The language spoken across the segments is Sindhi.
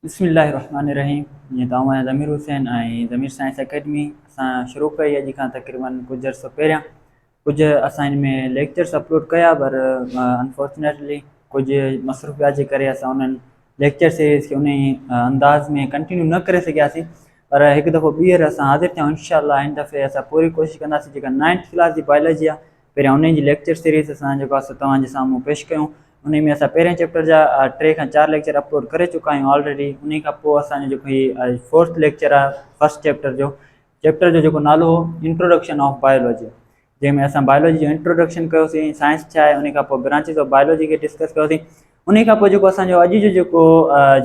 بسم الله الرحمن الرحيم جيئن ته آئون آهيان ضمير حسين ۽ ضمير سائنس اڪيڊمي اسان شروع ڪئي اڄ کان تقريبن ڪجهه عرصو پهريان ڪجهه اسان ان ۾ ليڪچرس اپلوڊ ڪيا پر انفارچونيٽلي ڪجهه مصروفيات جي ڪري اسان انهن ليڪچر سيريز کي انهي انداز ۾ ڪنٽينيو نه ڪري سگهياسين پر هڪ دفعو ٻيهر اسان حاضر ٿيا آهيون انشاء الله هن دفعي اسان پوري ڪوشش ڪنداسين جيڪا نائنٿ ڪلاس جي بائيولوجي آهي پهريان انهي جي ليڪچر سيريز اسان جيڪو آهي سو توهان جي سامهون پيش ڪيون انهي ۾ اسان پهرين چيپٽر جا ٽي کان چار ليڪچر اپلوڊ ڪري چڪا آهيون آلريڊي انهي کان پوء اسان جو جيڪو هي فورٿ ليڪچر آهي فرسٽ چيپٽر جو چيپٽر جو جيڪو نالو هو انٽروڊڪشن آف بائيولوجي جنهن ۾ اسان بائيولوجي جو انٽروڊڪشن ڪيوسين سائنس ڇا آهي انهي کان پوء برانچز آف بائيولوجي کي ڊسڪس ڪيوسين انهي کان پوء جيڪو اسان جو اڄ جو جيڪو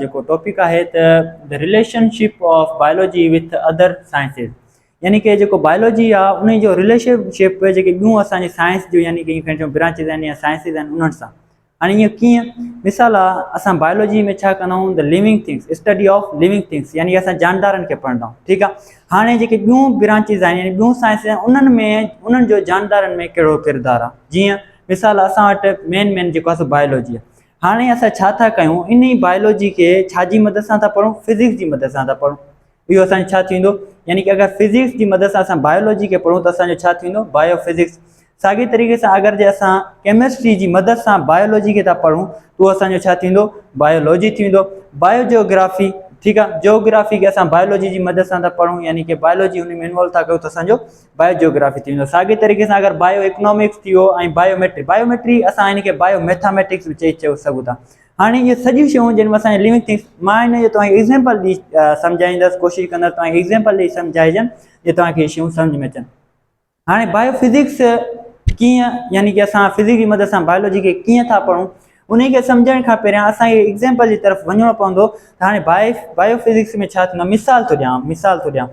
جيڪو ٽاپڪ آهي ته the relationship of biology with other sciences يعني ڪي جيڪو بائيولوجي آ انهي جو رليشن شپ جيڪي ٻيون اسان جي سائنس جو يعني ڪي کڻي چئون برانچز آهن يا سائنسز آهن انهن سان هاڻي ائين ڪيئن مثال آ اسان بائيولوجي ۾ ڇا ڪندا آهيون the living things study of living things يعني اسان جاندارن کي پڙهندا آهيون ٺيڪ آ هاڻي جيڪي ٻيون برانچز آهن يعني ٻيون سائنس آهن انهن ۾ انهن جو جاندارن ۾ ڪهڙو ڪردار آ جيئن مثال اسان وٽ مين مين جيڪو آ سو بائيولوجي آ هاڻي اسان ڇا ٿا ڪيون انهي بائيولوجي کي ڇا جي مدد سان ٿا پڙهون فزڪس جي مدد سان ٿا پڙهون اهو اسان جو ڇا ٿيندو يعني ڪي اگر فزڪس جي مدد سان اسان بائيولوجي کي پڙهون ته اسان جو ڇا ٿيندو بايو فزڪس ساڳي طريقي سان اگر جي اسان ڪيمسٽري جي مدد سان بائيولوجي کي ٿا پڙهون ته اهو اسان جو ڇا ٿيندو بائيولوجي ٿيندو بايو جيوگرافي ٺيڪ آ جيوگرافي کي اسان بائيولوجي جي مدد سان ٿا پڙهون يعني ڪي بائيولوجي ان ۾ انوالو ٿا ڪيون ته اسان جو بايو جيوگرافي ٿيندو ساڳي طريقي سان اگر بايو اڪنامڪس ٿي ويو ۽ بايو ميٽري بايو ميٽري اسان ان کي بايو ميٿاميٽڪس به چئي سگهون ٿا هاڻي اهي سڄيون شيون جن ۾ اسان جي ليونگ ٿنگس مان ان جو توهان کي ايگزيمپل ڏئي سمجهائيندس ڪوشش ڪندس توهان کي ايگزيمپل ڏئي سمجهائجن جي توهان کي شيون سمجهه ۾ اچن هاڻي بايو فزڪس ڪيئن يعني کہ اسان فزڪس جي مدد سان بايولوجي کي ڪيئن ٿا پڙهون ان کي سمجهڻ کان پهريان اسان کي ايگزيمپل جي طرف وڃڻو پوندو ته هاڻي بايو فزڪس ۾ ڇا ٿيندو مثال ٿو ڏيان مثال ٿو ڏيان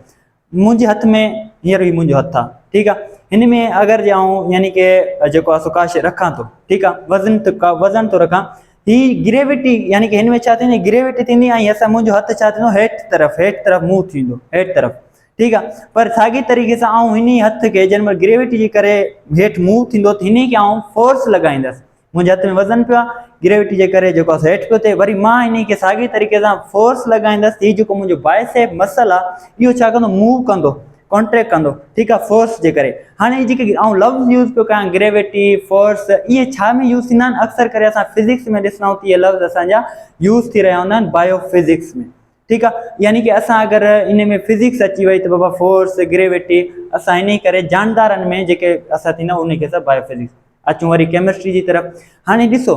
منهنجي هٿ ۾ هينئر هي منهنجو هٿ آ ٺيڪ آ هن ۾ اگر جي آئون يعني ڪي جيڪو آ سو ڪا شي رکان ٿو ٺيڪ آ وزن ته ڪا وزن ٿو رکان هي گريويٽي يعني ڪي هن ۾ ڇا ٿيندي گريويٽي ٿيندي ۽ اسان منهنجو هٿ ڇا ٿيندو هيٺ طرف هيٺ طرف موو ٿيندو هيٺ طرف ٺيڪ آ پر ساڳي طريقي سان آئون هن هٿ کي جنهن مهل گريويٽي جي ڪري هيٺ موو ٿيندو ته هن کي آئون فورس لڳائيندس منهنجي هٿ ۾ وزن پيو آهي گريويٽي جي ڪري جيڪو آهي هيٺ پيو ٿئي وري مان انهي کي ساڳي طريقي سان فورس لڳائيندس هي جيڪو منهنجو بائسيپ مسل آهي اهو ڇا ڪندو موو ڪندو ڪانٽريڪٽ ڪندو ٺيڪ آهي فورس جي ڪري هاڻي هي جيڪي آئون لفظ يوز پيو ڪيان گريويٽي فورس اهي ڇا ۾ يوز ٿيندا آهن اڪثر ڪري اسان فزڪس ۾ ڏسندا آهيون ته اهي لفظ اسان جا يوز ٿي رهيا هوندا آهن بايو فزڪس ۾ ٺيڪ آهي يعني ڪي اسان اگر ان ۾ فزڪس اچي وئي ته بابا فورس گريويٽي اسان انهي ڪري جاندارن ۾ جيڪي اسان ٿيندا انهي کي اسان بايو فزڪس اچون وري ڪيمسٽري جي طرف هاڻي ڏسو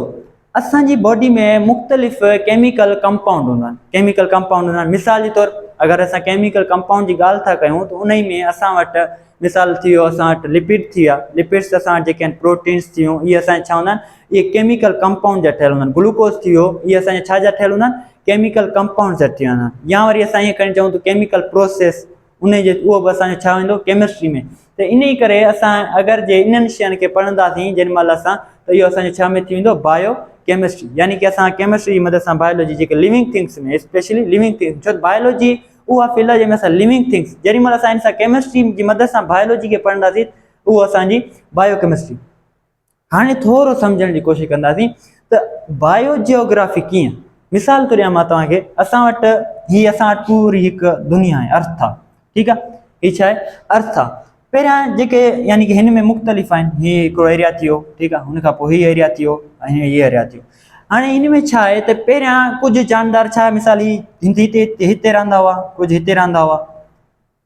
اسان جي باڊي ۾ مختلف ڪيميڪل ڪمپائونڊ هوندا آهن ڪيميڪل ڪمپائونڊ هوندا آهن مثال جي طور اگر اسان ڪيميڪل ڪمپائونڊ جي ڳالهه ٿا ڪيون ته انهي ۾ اسان وٽ مثال ٿي ويو اسان وٽ لپيڊ ٿي ويا لپيڊس اسان وٽ جيڪي آهن پروٽينس ٿي ويون اهي اسان ڇا هوندا آهن اهي ڪيميڪل ڪمپائونڊ جا ٺهيل هوندا آهن گلوڪوز ٿي ويو اهي اسان جا ڇا جا ٺهيل هوندا آهن ڪيميڪل ڪمپائونڊ جا ٺهيل هوندا آهن يا وري اسان ائين کڻي چئون ته ڪيميڪل پروسيس انهي جي اهو به اسان جو ڇا ويندو ڪيمسٽري ۾ ته انهي ڪري اسان اگر جي انهن شين کي پڙهنداسين جنهن مهل اسان ته اهو اسان جو ڇا ۾ ٿي ويندو بايو ڪيمسٽري يعني ڪي اسان ڪيمسٽري جي مدد سان بايولوجي جيڪي living things ۾ specially living things ڇو ته بايولوجي اها فيلڊ آهي جنهن ۾ اسان ليونگ ٿنگس جيڏي مهل اسان ان سان ڪيمسٽري جي مدد سان بايولوجي کي پڙهنداسين اهو اسان جي بايو ڪيمسٽري هاڻي ٿورو سمجهڻ جي ڪوشش ڪنداسين ته بايو جيوگرافي ڪيئن مثال ٿو ڏيان مان توهان کي اسان وٽ هي اسان وٽ پوري هڪ دنيا آهي ارٿ آهي ٺيڪ آهي هي ڇا آهي ارٿ آهي پهريان جيڪي يعني ڪي هن ۾ مختلف آهن هي هڪڙو ايريا ٿي ويو ٺيڪ آهي هن کان پوء هي ايريا ٿي ويو ۽ هي ايريا ٿي ويو هاڻي هن ۾ ڇا آهي ته پهريان ڪجهه جاندار ڇا مثال هي هتي هتي رهندا هئا ڪجهه هتي رهندا هئا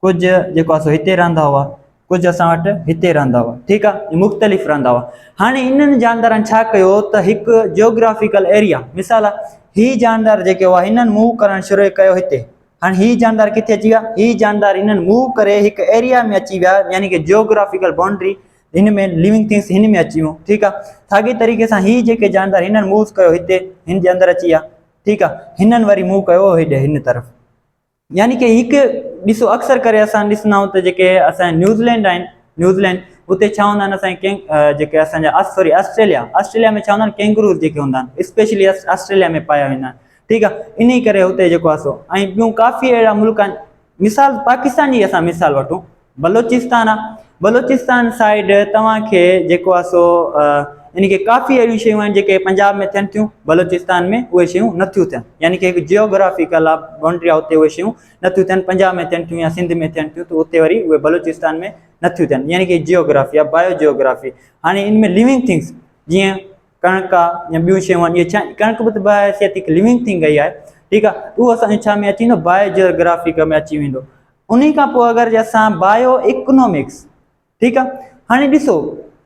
ڪجهه جيڪو آهي سو هتي رهندا هئا ڪجهه اسان وٽ هتي رهندا هئا ٺيڪ آهي مختلف رهندا هئا هاڻي انهن جاندارن ڇا ڪيو ته هڪ جيوگرافيڪل ايريا مثال هي جاندار جيڪي هئا هنن موو ڪرڻ شروع ڪيو هتي هاڻي هي جاندار ڪٿي اچي ويا هي جاندار هنن موو ڪري هڪ ايريا ۾ اچي ويا يعني ڪي جيوگرافيڪل باونڊري هن ۾ ليونگ ٿنگس هن ۾ اچي ويون ٺيڪ آهي ساڳي طريقي سان هي جيڪي جاندار هنن موو ڪيو هتي هن جي اندر اچي ويا ٺيڪ آهي هنن وري موو ڪيو هيڏي هن طرف يعني ڪي هڪ ڏسو اڪثر ڪري اسان ڏسندا آهيون ته جيڪي اسان نيوزيلينڊ آهن نيوزيلينڊ اتي ڇا هوندا آهن اسان ڪي جيڪي اسان جا سوري آسٽريليا آسٽريليا ۾ ڇا هوندا آهن ڪينگروز جيڪي هوندا آهن اسپيشلي آسٽريليا ۾ پايا ويندا آهن ٺيڪ آهي انهي ڪري اتي جيڪو آهي سو ۽ ٻيون ڪافي اهڙا ملڪ آهن مثال پاڪستان جي اسان مثال وٺون بلوچستان آ. بلوچستان سائيڊ توهان کي جيڪو آهي سو يعني ڪي ڪافي اهڙيون شيون آهن جيڪي پنجاب ۾ ٿين ٿيون بلوچستان ۾ اهي شيون نٿيون ٿين يعني ڪي هڪ جيوگرافيڪل آ بائونڊري آهي اتي اهي شيون نٿيون ٿين پنجاب ۾ ٿين ٿيون يا سنڌ ۾ ٿين ٿيون ته اتي وري اهي بلوچستان ۾ نٿيون ٿين يعني ڪي جيوگرافي آ بايو جيوگرافي هاڻي ان ۾ ليونگ ٿنگس جيئن ڪڻڪ آ يا ٻيون شيون آهن اهي ڇا ڪڻڪ به ته بحيثيت هڪ ليونگ ٿنگ ئي آهي ٺيڪ آ اهو اسان جي ڇا ۾ اچي ويندو بايو جيوگرافي ۾ اچي ويندو انهي کان پوء اگر جي اسان بايو اڪنامڪس ٺيڪ آ هاڻي ڏسو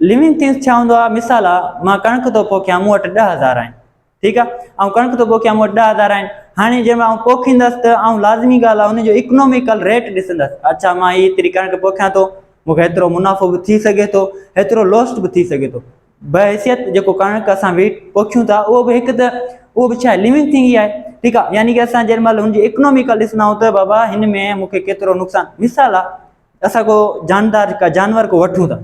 ليونگ ٿنگس ڇا هوندو آ مثال آ مان ڪڻڪ ٿو پوکيان مون وٽ 10000 آهن ٺيڪ آ آئون ڪڻڪ ٿو پوکيان مون وٽ 10000 آهن هاڻي جي آئون پوکيندس ته آئون لازمي ڳالهه آ ان جو اڪناميڪل ريٽ ڏسندس اڇا مان هي ايتري ڪڻڪ پوکيان ٿو مون کي ايترو منافعو به ٿي سگهي ٿو ايترو لوسٽ به ٿي سگهي ٿو بحيثيت جيڪو ڪڻڪ اسان ويٽ پوکيون ٿا اهو به هڪ ته اهو به ڇا آهي ليونگ ٿنگ ئي آهي ٺيڪ آهي يعني ڪي اسان جنهن مهل هن جي اڪناميڪل ڏسندا آهيون ته بابا هن ۾ مون کي ڪيترو نقصان مثال آهي اسان ڪو جاندار ڪا جانور ڪو وٺون ٿا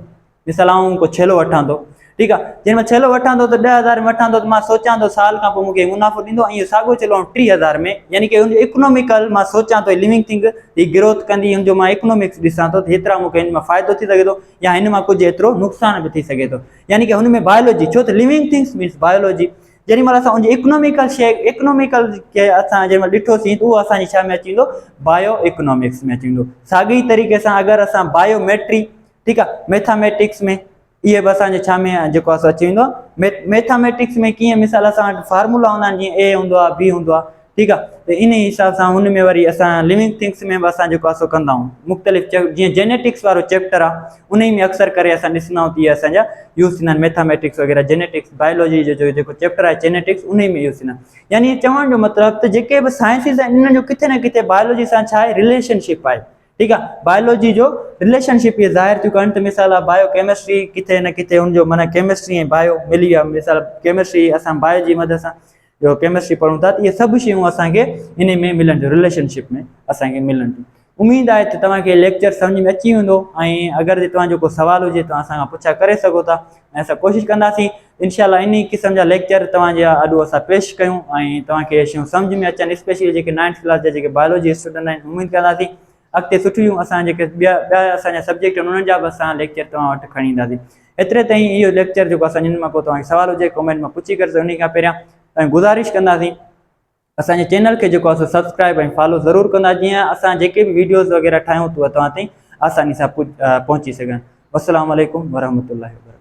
مثال آئون ڪو ڇيلو وٺان ٿو ٺيڪ آهي جنهن مهل ڇيلو وٺان ٿو ته 10000 ۾ وٺان ٿو ته مان سوچان ٿو سال کان پوء مون کي منافعو ڏيندو ۽ اهو ساڳو ڇيلو آئون 3000 ۾ يعني ڪي هن جو اڪناميڪل مان سوچان ٿو ليونگ ٿنگ هي گروٿ ڪندي هن جو مان اڪنامڪس ڏسان ٿو ته هيترا مون کي هن مان فائدو ٿي سگهي ٿو يا هن مان ڪجهه ايترو نقصان به ٿي سگهي ٿو يعني ڪي هن ۾ بائيولوجي ڇو ته ليونگ ٿنگس مينس بائيولوجي جيڏي مهل اسان ان جي اڪناميڪل شي اڪناميڪل کي اسان جيڏي مهل ڏٺوسين ته اهو اسان جي ڇا ۾ اچي ويندو بايو اڪنامڪس ۾ اچي ويندو ساڳي طريقي سان اگر اسان بايو ميٽري ٺيڪ آ ميٿاميٽڪس ۾ اهي به اسان جي ڇا ۾ جيڪو آ سو اچي ويندو ميٿاميٽڪس ۾ ڪيئن مثال اسان وٽ فارمولا هوندا آهن جيئن اي هوندو آ بي هوندو آ ٺيڪ آ ته انهي حساب سان ان ۾ وري اسان ليونگ ٿنگس ۾ به اسان جيڪو آ سو ڪندا آهيون مختلف جيئن جينيٽڪس وارو چيپٽر آ انهي ۾ اڪثر ڪري اسان ڏسندا آهيون ته اهي اسان جا يوز ٿيندا آهن ميٿاميٽڪس وغيره جينيٽڪس بائيولوجي جو جيڪو چيپٽر آهي جينيٽڪس انهي ۾ يوز ٿيندا آهن يعني چوڻ جو مطلب ته جيڪي به سائنسز آهن انهن جو ڪٿي نه ڪٿي بائيولوجي سان ڇا آهي رليشن شپ آهي ٺيڪ آ بائيولوجي جو رليشن شپ اهي ظاهر ٿيون ڪن ته مثال آ بايو ڪيمسٽري ڪٿي نه ڪٿي ان جو معنی ڪيمسٽري ۽ بايو ملي ويا مثال ڪيمسٽري اسان بايو جي مدد سان جو ڪيمسٽري پڙهون ٿا ته اهي سڀ شيون اسان کي انهي ۾ ملن ٿيون رليشن شپ ۾ اسان کي ملن ٿيون اميد آهي ته توهان کي ليڪچر سمجھ ۾ اچي ويندو ۽ اگر جي توهان جو ڪو سوال هجي ته اسان کان پڇا ڪري سگهو ٿا ۽ اسان ڪوشش ڪنداسين انشاء الله انهي قسم جا ليڪچر توهان جي آڏو اسان پيش ڪيون ۽ توهان کي شيون سمجھ ۾ اچن اسپيشلي جيڪي نائنٿ ڪلاس جا جيڪي بائيولوجي اسٽوڊنٽ آهن اميد ڪنداسين اڳتي سٺيون اسان جيڪي ٻيا ٻيا اسان جا سبجيڪٽ آهن انهن جا به اسان ليڪچر توهان وٽ کڻي اينداسين ايتري تائين اهو ليڪچر جيڪو اسان جن مان ڪو توهان کي سوال هجي ڪمينٽ ۾ پڇي ڪري انهي کان پهريان ۽ گذارش ڪنداسين اسان جي چينل کي جيڪو آهي سو سبسڪرائب ۽ فالو ضرور ڪندا جيئن اسان جيڪي به ويڊيوز وغيره ٺاهيون ته توهان تائين آساني سان پهچي سگهن والسلام عليڪم ورحمة الله وبرڪاته.